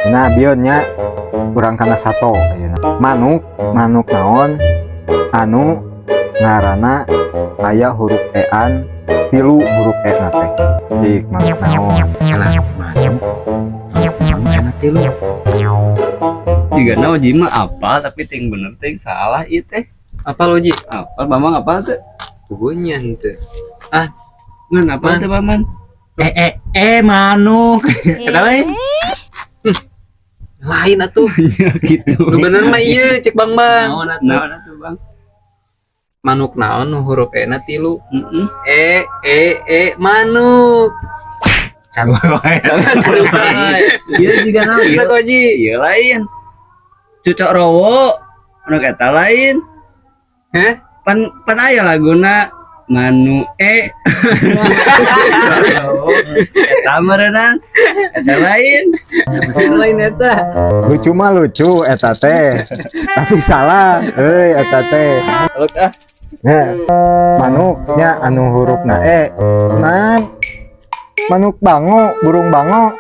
Nah, bionnya kurang kana sato ayeuna. Manuk, manuk naon anu ngaranna aya huruf E-an tilu huruf E na teh? Dik, manuk naon? Salah, manuk. Manuk tilu. Juga na Oji mah apa, tapi ting bener ting salah ieu teh. Apa lo, Ji? Apa Bambang, apa teh? Pugunya henteu. Ah, Ngan apa Man. Teh, Paman? Eh eh eh manuk. Eta lain. Lain atuh. Gitu. Nu bener mah ieu cek Bang Bang. Naon atuh? Naon atuh, Bang? Manuk naon nu huruf E na tilu? Heeh. E E E manuk. Sarua wae. Ieu juga naon ieu? Sok, Oji. Ieu lain. Cucok rowo. Anu eta lain. Hah? Pan pan aya laguna Manu E. Eta merenang. Eta lain. Lain eta. Lucu mah lucu eta teh. Tapi salah, euy, eta teh. Kalau ah. Nah, manuknya anu hurufna E. Man, manuk bango, burung bango.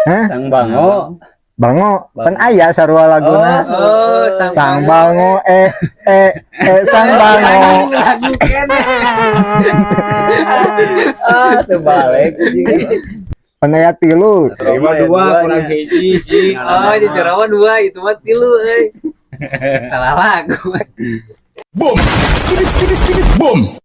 Hah? Sang bango. Bango, pan aya sarua laguna. Oh, sang, Sang bango e e e sang bango. Lagu keneh. Ah, terbalik. Pan aya tilu. Lima dua kurang hiji, Ji. Oh, Cicurawa dua, itu mah tilu euy. Salah lagu. Boom! Skidit, skidit, skidit, boom!